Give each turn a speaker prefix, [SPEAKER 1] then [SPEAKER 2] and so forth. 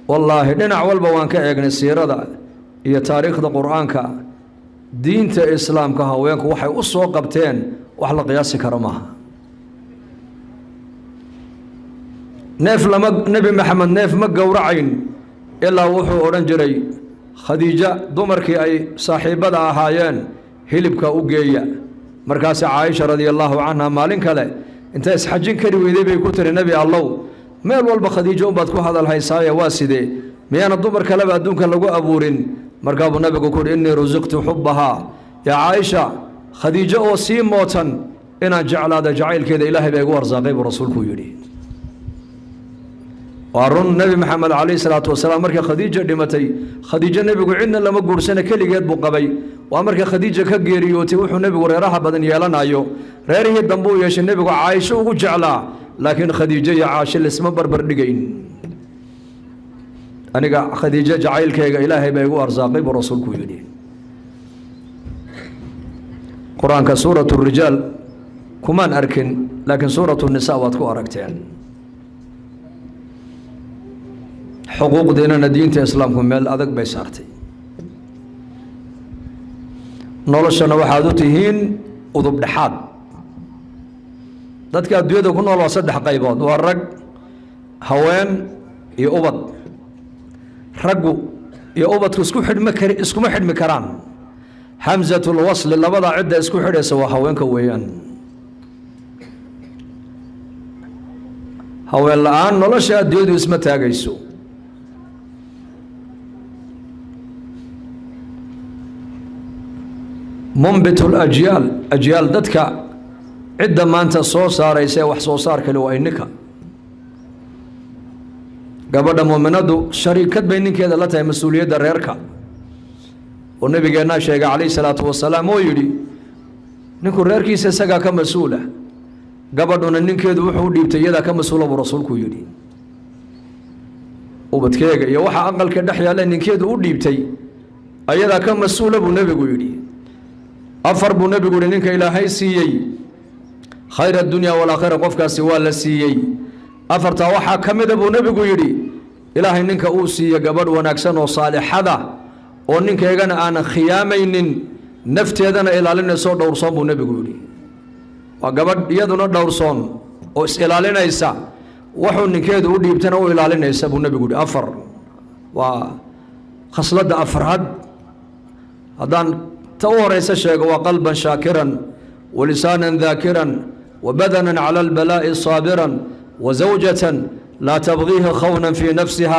[SPEAKER 1] Wallaahi, dhinac walba waan ka eegnay siirada iyo taariikhda Qur-aanka. Diinta Islaamka haweenku waxay u soo qabteen wax la qiyaasi karo maaha. Neef lama, Nebi Maxamed neef ma gowracayn ilaa wuxuu odhan jiray Khadiija, dumarkii ay saaxiibbada ahaayeen, hilibka u geeya. Markaase Caaisha radia allaahu canha maalin kale intay isxajin kari weyday bay ku tiri: "Nebi Allow, meel walba Khadiijo unbaad ku hadal haysaaye, waa sidee? Miyaana dumar kaleba adduunka lagu abuurin?" Markaabuu nabigu ku uhi: "Innii rusiqtu xubbahaa yaa Caaisha, Khadiijo oo sii mootan inaan jeclaada jacaylkeeda Ilaahay baa igu arsaaqay," buu rasuulku yidhi. Waa run. Nebi Maxamed calayhi salaatu wasalaam markii Khadiija dhimatay, Khadiijo nebigu cidna lama guursana, keligeed buu qabay. Waa markii Khadiija ka geeriyootay wuxuu nebigu reeraha badan yeelanayo. Reerihii dambe uu yeeshay nebigu Caaisho ugu jeclaa, laakiin Khadiijo iyo Caasho lisma barbar dhigayn. "Aniga Khadiijo jacaylkeega Ilaahay baa igu arsaaqay," buu rasuulku yidhi. Qur-aanka Suuratu Rijaal kumaan arkin, laakiin Suuratu Nisa waad ku aragteen. Xuquuqdiinana diinta Islaamku meel adag bay saartay. Noloshana waxaad u tihiin udub dhexaad. Dadka adduunyada ku nool waa saddex qaybood: waa rag, haween iyo ubad. Raggu iyo ubadku isku xidhmi kari, iskuma xidhmi karaan. Hamsatul wasli, labadaa cidda isku xidhaysa waa haweenka weeyaan. Haween la-aan nolosha adduunyadu isma taagayso. Munbitu lajyaal, ajyaal dadka cidda maanta soo saaraysa ee wax soo saar kale waa ininka. Gabadha muuminadu shariikad bay ninkeeda la tahay mas-uuliyadda reerka, oo nabigeennaa sheegay calayhi salaatu wasalaam oo yidhi: ninku reerkiisa isagaa ka mas-uula, gabadhuna ninkeedu wuxuu u dhiibtay iyadaa ka mas-uula, buu rasuulku yidhi. Ubadkeega iyo waxa aqalka dhex yaalla ninkeedu u dhiibtay ayadaa ka mas-uula, buu nebigu yidhi. Afar buu nebigu yihi ninka Ilaahay siiyey khayr addunya walaakhira, qofkaasi waa la siiyey. Afartaa waxaa ka mida, buu nebigu yidhi, Ilaahay ninka uu siiye gabadh wanaagsan oo saalixada oo ninkaygana aanan khiyaamaynin, nafteedana ilaalinayso, dhowrsoon, buu nebigu yidhi. Waa gabadh iyaduna dhowrsoon oo is-ilaalinaysa, wuxuu ninkeedu u dhiibtana u ilaalinaysa, buu nebigu yidhi. Afar waa khasladda afraad. Haddaan ta u horeysa sheego, waa qalban shaakiran, walisaanan daakiran, wabadanan cala albalaa'i saabiran, wazawjatan laa tabgiihi khawnan fii nafsiha.